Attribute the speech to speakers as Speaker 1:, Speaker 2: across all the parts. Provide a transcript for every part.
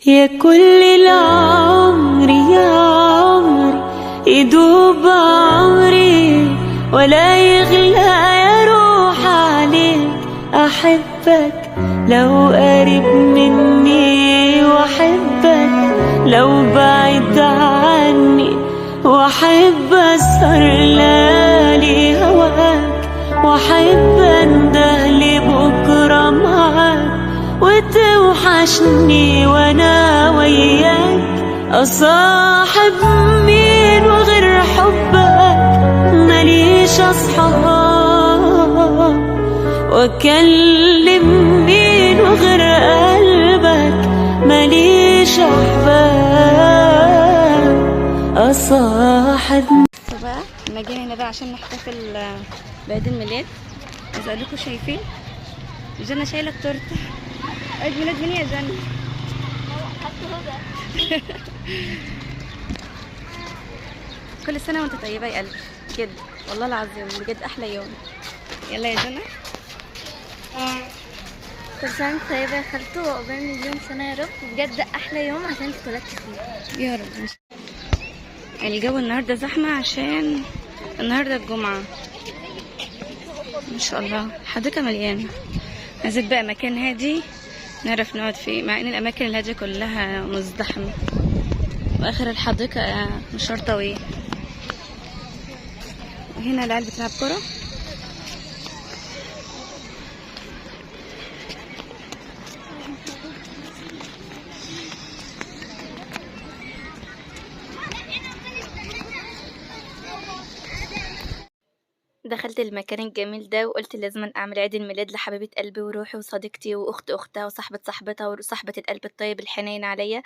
Speaker 1: يا كل العمر يا عمري يدوب عمري ولا يغلى يا روح عليك. أحبك لو قريب مني، وأحبك لو بعيد عني، وأحب أسهر ليالي هواك، وأحب أنده لبكرة معاك، وتوحشني وانا وياك. اصاحب مين وغير حبك ماليش اصحاب، واكلم مين وغير قلبك ماليش احباب. اصاحب
Speaker 2: بقى لما جينا هنا بقى عشان نحتفل بعيد الميلاد، عايزه اقول لكم شايفين جنى شايله التورتة. عيد ميلاد مين يا جنى؟ كل سنة وانت طيبة يا قلبي، بجد والله العظيم بجد احلى يوم. يلا يا جنى.
Speaker 3: كل سنة وانت طيبة يا خالته، وعقبال مليون سنة يا رب. بجد أحلى يوم عشان انت اتولدتي فيه.
Speaker 2: يا رب. الجو النهارده زحمة عشان النهارده الجمعة، ما شاء الله الحديقة مليانة. عايزين بقى مكان هادي نعرف نقعد فيه، مع ان الاماكن الهادية كلها مزدحمه. واخر الحديقة مشوار طويل. هنا العيال بتلعب كره. دخلت المكان الجميل ده وقلت لازم اعمل عيد الميلاد لحبيبة قلبي وروحي وصديقتي واخت اختها وصاحبة صاحبتها وصاحبة القلب الطيب الحنين عليا.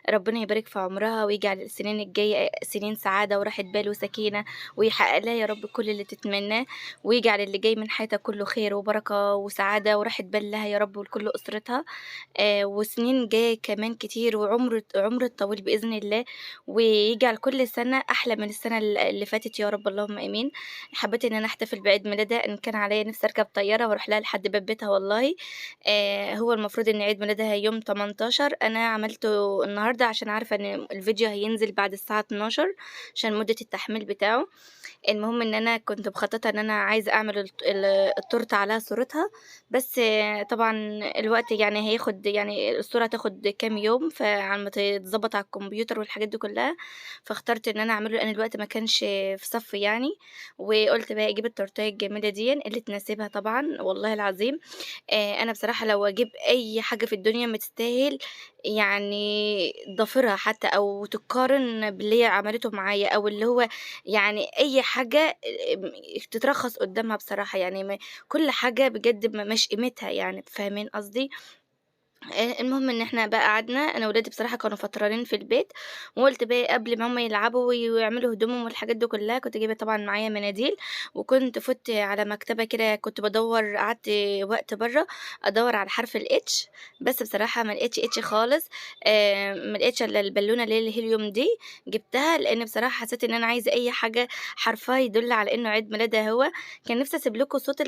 Speaker 2: ربنا يبارك في عمرها ويجعل السنين الجاية سنين سعادة وراحة بال وسكينة، ويحقق لها يا رب كل اللي تتمناه، ويجعل اللي جاي من حياتها كله خير وبركة وسعادة وراحة بال لها يا رب ولكل أسرتها. وسنين جاية كمان كتير، وعمر عمر الطويل بإذن الله، ويجعل كل سنة أحلى من السنة اللي فاتت يا رب، اللهم آمين. حبيت إن أنا أحتفل بعيد ميلادها، إن كان عليا نفسي أركب طيارة وأروح لها لحد باب بيتها والله. هو المفروض إن عيد ميلادها يوم 18، أنا عملته النهاردة عشان عارفة إن الفيديو هينزل بعد الساعة 12 عشان مدة التحميل بتاعه. المهم إن أنا كنت مخططة إن أنا عايزة أعمل التورتة على صورتها، بس طبعا الوقت يعني هياخد، يعني الصورة هتاخد كام يوم فعلى ما تتظبط على الكمبيوتر والحاجات دي كلها، فاخترت إن أنا أعمله لأن الوقت ما كانش في صفي يعني. وقلت بقى أجيب التورتاية الجميلة دي اللي تناسبها طبعا والله العظيم. أنا بصراحة لو أجيب أي حاجة في الدنيا ما تستاهل يعني ضفيرها حتى أو تقارن باللي هي عملته معايا، أو اللي هو يعني أي حاجة تترخص قدامها بصراحة، يعني كل حاجة بجد مش قيمتها يعني، فاهمين قصدي؟ المهم ان احنا بقى قعدنا، انا ولادي بصراحة كانوا فترانين في البيت، وقلت بقى قبل ما هم يلعبوا ويعملوا هدومهم والحاجات دي كلها، كنت جايبه طبعا معايا مناديل، وكنت فت على مكتبه كده كنت بدور، قعدت وقت بره ادور على حرف ال H، بس بصراحة ما لقيتش H خالص. ما لقيتش الا البالونة اللي هي الهيليوم دي، جبتها لان بصراحة حسيت ان انا عايزه اي حاجة حرفها يدل على انه عيد ميلادها. هو كان نفسي اسيب لكم صوت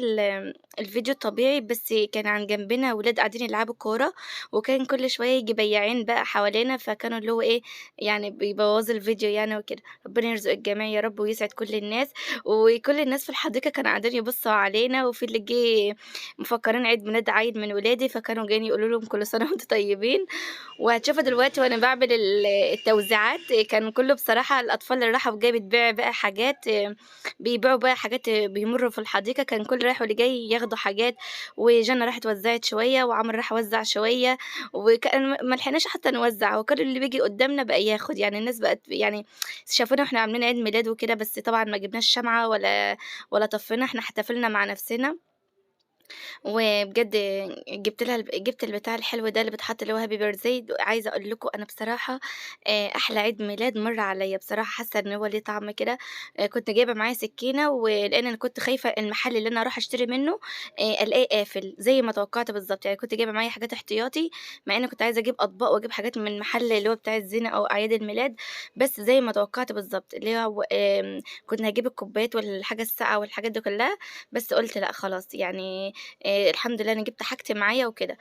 Speaker 2: الفيديو الطبيعي، بس كان عن جنبنا ولاد قاعدين يلعبوا كورة، وكان كل شوية يجي بياعين بقى حوالينا، فكانوا اللي هو ايه يعني بيبوظوا الفيديو يعني وكده. ربنا يرزق الجميع يا رب ويسعد كل الناس، وكل الناس في الحديقة كانوا قاعدين يبصوا علينا، وفي اللي جه مفكرين عيد ميلاد عيل من ولادي، فكانوا جايين يقولوا لهم كل سنة وانتم طيبين. وهتشوفوا دلوقتي وانا بعمل التوزيعات، كان كله بصراحة الاطفال اللي راحوا جاية بتبيع بقى حاجات، بيبيعوا بقى حاجات، بيمروا في الحديقة، كان كل رايح واللي جاي ياخدوا حاجات. وجنى راحت وزعت شوية، وعمر راح وزع شوية، وكان ما لحقناش حتى نوزع، وكل اللي بيجي قدامنا بقى ياخد يعني. الناس بقت يعني شافونا واحنا عاملين عيد ميلاد وكده، بس طبعا ما جبناش شمعة ولا طفينا، احنا احتفلنا مع نفسنا. وبجد جبت لها جبت البتاع الحلو ده اللي بيتحط اللي هو happy birthday. عايزه اقول لكم انا بصراحة، احلى عيد ميلاد مر عليا بصراحة، حاسه ان هو ليه طعم كده. كنت جايبه معايا سكينة، ولان انا كنت خايفة المحل اللي انا اروح اشتري منه، الاقيه قافل زي ما توقعت بالظبط يعني. كنت جايبه معايا حاجات احتياطي، مع اني كنت عايزه اجيب اطباق واجيب حاجات من محل اللي هو بتاع الزينة او اعياد الميلاد، بس زي ما توقعت بالظبط اللي هو، كنت هجيب الكوبايات والحاجة الساقعه والحاجات دي كلها، بس قلت لا خلاص يعني. الحمد لله أنا جِبت حاجتي معايا وكده.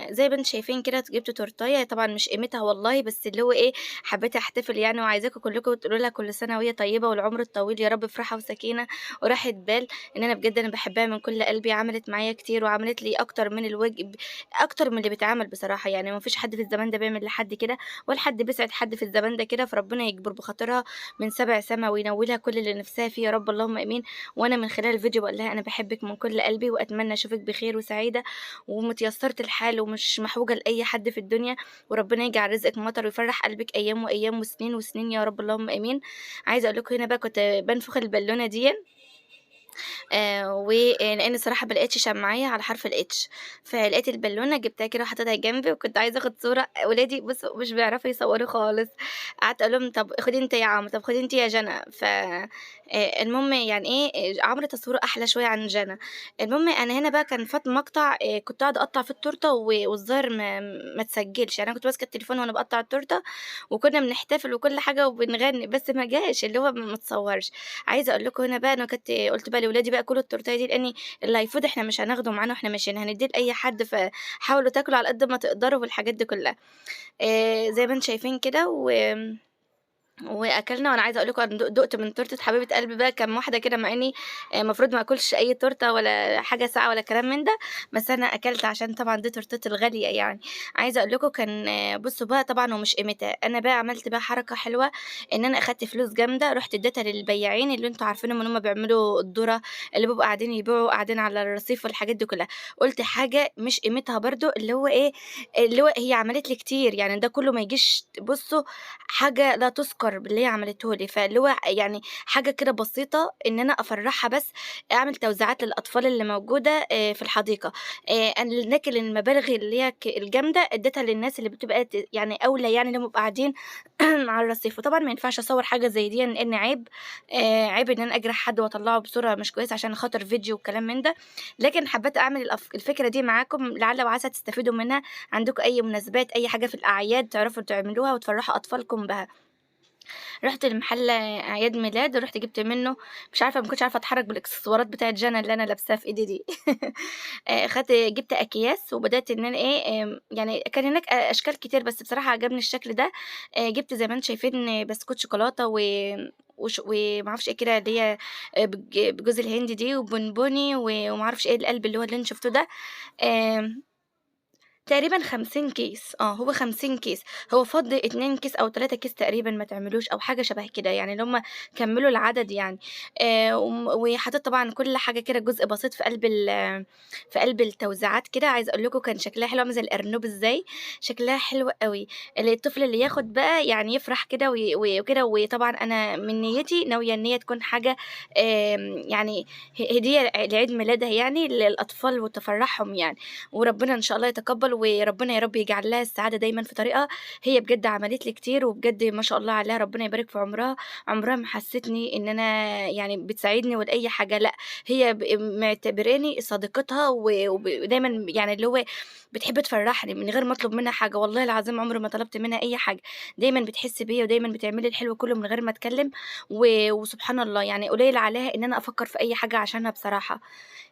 Speaker 2: زي ما أنتم شايفين كده جِبت تورتاية، طبعًا مش قيمتها والله، بس اللي هو إيه، حبيت أحتفل يعني، وعايزاكم كلكم تقولوا لها كل سنة وهي طيبة والعمر الطويل يا رب في راحة وسكينة وراحة بال، إن أنا بجد أنا باحبها من كل قلبي، عملت معايا كتير وعملت لي أكتر من الواجب، أكتر من اللي بيتعمل بصراحة، يعني ما فيش حد في الزمان ده بيعمل لحد كده، ولا حد بيسعد حد في الزمان ده كده، فربنا يجبر بخاطرها من سبع سما وينولها كل اللي نفسها فيه يا رب، اللهم آمين. وأنا من خلال الفيديو باقول لها أنا باحبِك من كل قلبي، وأتمنى أشوفِك بخير وسعيدة ومتيسرة الحال ومش محوجة لأي حد في الدنيا، وربنا يجعل رزقِك مطر ويفرح قلبِك أيام وأيام وسنين وسنين يا رب، اللهم آمين. عايزة أقول لكم هنا بقى كنت بانفخ البالونة ديًا، ولإن الصراحة ما لقيتش شماعية على حرف الH، فلقيت البالونة جبتها كده وحطيتها جنبي، وكنت عايزة آخد صورة. ولادي بصوا مش بيعرفوا يصوروا خالص، قعدت أقول لهم طب خدي أنتِ يا عمرو، طب خدي أنتِ يا جنى، ف المهم يعني إيه، عمرو تصويره أحلى شوية عن جنى. المهم أنا هنا بقى كان فات مقطع، كنت قاعدة أقطع في التورتة والظاهر ما اتسجلش، يعني أنا كنت ماسكة التليفون وأنا باقطع التورتة، وكنا بنحتفل وكل حاجة وبنغني، بس ما جاش اللي هو ما اتصورش. عايزة أقول لكم هنا بقى أنا كنت قُلت بقى لولادي بقى كلوا التورتاية دي، لإن اللي هيفوت إحنا مش هناخده معانا وإحنا ماشيين، هندّيه لأي حد، فحاولوا تاكلوا على قد ما تقدروا والحاجات دي كلها. زي ما أنتم شايفين كده وأكلنا. وأنا عايزة أقول لكم أنا دُقت من تورتة حبيبة قلبي بقى كام واحدة كده، مع إني المفروض ما آكلش أي تورتة ولا حاجة ساقعة ولا كلام من ده، بس أنا أكلت عشان طبعًا دي تورتتي الغالية يعني. عايزة أقول لكم كان بصوا بقى طبعًا ومش قيمتها، أنا بقى عملت بقى حركة حلوة، إن أنا أخدت فلوس جامدة رُحت اديتها للبياعين اللي أنتم عارفينهم، إن هُم بيعملوا الذرة، اللي بيبقوا قاعدين يبيعوا قاعدين على الرصيف والحاجات دي كلها، قُلت حاجة مش قيمتها برضه، اللي هو إيه، اللي هو هي عملت لي كتير، يعني ده كله ما يجيش بصوا حاجة لا تُذكر باللي هي عملته لي، فاللي هو يعني حاجة كده بسيطة إن أنا أفرّحها بس، أعمل توزيعات للأطفال اللي موجودة في الحديقة. أنا لكن المبالغ اللي هي الجامدة اديتها للناس اللي بتبقى يعني أولى، يعني اللي هم بيبقوا قاعدين على الرصيف. وطبعًا ما ينفعش أصوّر حاجة زي ديًا لإن عيب، عيب إن أنا أجرح حد وأطلّعه بصورة مش كويسة عشان خاطر فيديو وكلام من ده، لكن حبيت أعمل الفكرة دي معاكم لعل وعسى تستفيدوا منها، عندكم أي مناسبات، أي حاجة في الأعياد تعرفوا تعملوها وتفرّحوا أطفالكم بها. رُحت لمحل أعياد ميلاد، ورُحت جِبت منه، مش عارفة ما كنتش عارفة أتحرك بالإكسسوارات بتاعة جنى اللي أنا لابساها في إيدي دي. خدت جِبت أكياس وبدأت إن أنا إيه، يعني كان هناك أشكال كتير، بس بصراحة عجبني الشكل ده. جِبت زي ما أنتم شايفين بسكوت شوكولاتة و وش وما أعرفش إيه كده اللي هي بجوز الهند دي، وبونبوني وما أعرفش إيه القلب اللي هو اللي أنتم شفتوه ده. آمم تقريبًا 50 كيس، هو 50 كيس، هو فاض 2 كيس أو 3 كيس تقريبًا ما اتعملوش أو حاجة شبه كده، يعني اللي هُم كمّلوا العدد يعني. وحطيت طبعًا كل حاجة كده جزء بسيط في قلب التوزيعات كده. عايزة أقول لكم كان شكلها حلو عامل زي الأرنوب إزاي، شكلها حلو أوي. الطفل اللي ياخد بقى يعني يفرح كده وكده. وطبعًا أنا من نيتي ناوية إن هي تكون حاجة يعني هدية لعيد ميلادها يعني للأطفال وتفرحهم يعني، وربنا إن شاء الله يتقبل، وربنا يا رب يجعل لها السعادة دايمًا في طريقها. هي بجد عملت لي كتير، وبجد ما شاء الله عليها، ربنا يبارك في عمرها، عمرها ما حسستني إن أنا يعني بتساعدني ولا أي حاجة، لأ هي معتبراني صديقتها، ودايمًا يعني اللي هو بتحب تفرحني من غير ما أطلب منها حاجة، والله العظيم عمري ما طلبت منها أي حاجة، دايمًا بتحس بيّا ودايمًا بتعمل لي الحلو كله من غير ما أتكلم، وسبحان الله يعني قليل عليها إن أنا أفكر في أي حاجة عشانها بصراحة.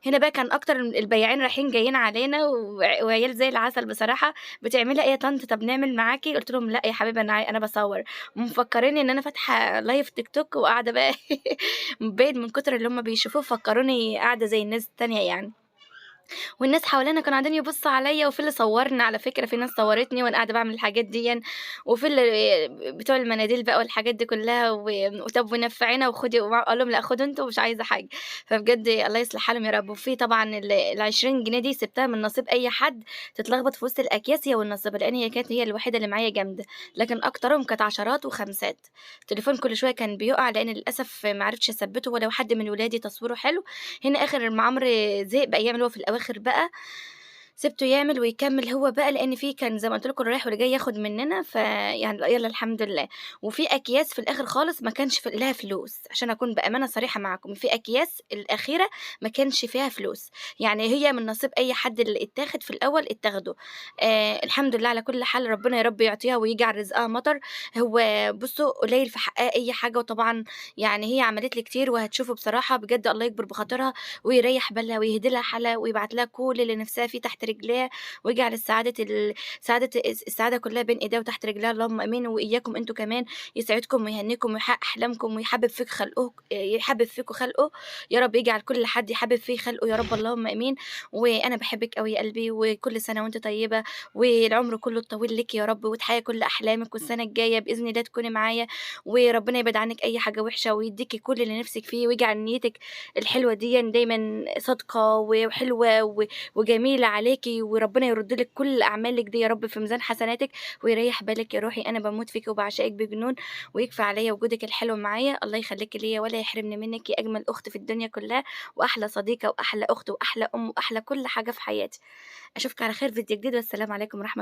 Speaker 2: هنا بقى كان أكتر البياعين رايحين جايين علينا وعيال زي العسل بصراحة، بتعملي إيه يا طنط؟ طب نعمل معاكِ؟ قُلت لهم لأ يا حبيبي أنا باصور، ومفكريني إن أنا فاتحة live تيك توك وقاعدة بقى باين من كتر اللي هُم بيشوفوه فكروني قاعدة زي الناس التانية يعني. والناس حوالينا كانوا قاعدين يبصوا عليَّ، وفي اللي صورني على فكرة، في ناس صورتني وأنا قاعدة باعمل الحاجات ديًا، وفي اللي بتوع المناديل بقى والحاجات دي كلها، وطب ونفعينا وخدي، أقول لهم لأ خدوا أنتم مش عايزة حاجة. فبجد الله يصلح حالهم يا رب. وفي طبعًا ال20 جنيه دي سِبتها من نصيب أي حد تتلخبط في وسط الأكياس هي والنصيب، لإن هي كانت هي الوحيدة اللي معايا جامدة، لكن أكترهم كانت عشرات وخمسات. التليفون كل شوية كان بيقع لإن للأسف ما عرفتش أثبته، ولو حد من ولادي تصويره حلو. هنا آخر ما عمرو زهق بقى يعمل هو في الأواخر بقى، سِبته يعمل ويكمّل هو بقى، لإن في كان زي ما قُلت لكم اللي رايح واللي جاي ياخد مننا، فيعني يالّا الحمد لله. وفي أكياس في الآخر خالص ما كانش لها فلوس، عشان أكون بأمانة صريحة معاكم، في أكياس الأخيرة ما كانش فيها فلوس، يعني هي من نصيب أي حد اللي اتاخد في الأول اتاخده. الحمد لله على كل حال، ربنا يا رب يعطيها ويجعل رزقها مطر. هو بُصّوا قليل في حقها أي حاجة، وطبعًا يعني هي عملت لي كتير وهتشوفوا بصراحة بجد الله يكبر بخاطرها ويريح بالها ويهدي لها حالها ويبعت لها كل اللي نفسها فيه تحت رجليها، ويجعل السعادة ال سعادة السعادة كلها بين إيديها وتحت رجليها، اللهم آمين. وإياكم أنتم كمان، يسعدكم ويهنيكم ويحقق أحلامكم ويحبب فيك خلقه، يحبب فيكم خلقه يا رب، يجعل كل حد يحبب فيه خلقه يا رب، اللهم آمين. وأنا باحبِك أوي يا قلبي، وكل سنة وأنتِ طيبة، والعمر كله الطويل ليكِ يا رب، وتحققي كل أحلامِك، والسنة الجاية بإذن الله تكوني معايا، وربنا يبعد عنِك أي حاجة وحشة ويديكِ كل اللي نفسِك فيه، ويجعل نيتِك الحلوة ديًا دايمًا صادقة وحلوة وجميلة عليكِ، وربنا يرد لِك كل أعمالِك دي يا رب في ميزان حسناتِك ويريح بالِك يا روحي. أنا باموت فيكِ وباعشقِك بجنون، ويكفي عليَّ وجودِك الحلو معايا، الله يخليكِ ليّا ولا يحرمني منِك يا أجمل أخت في الدنيا كلها، وأحلى صديقة وأحلى أخت وأحلى أم وأحلى كل حاجة في حياتي. أشوفِك على خير فيديو جديد، والسلام عليكم ورحمة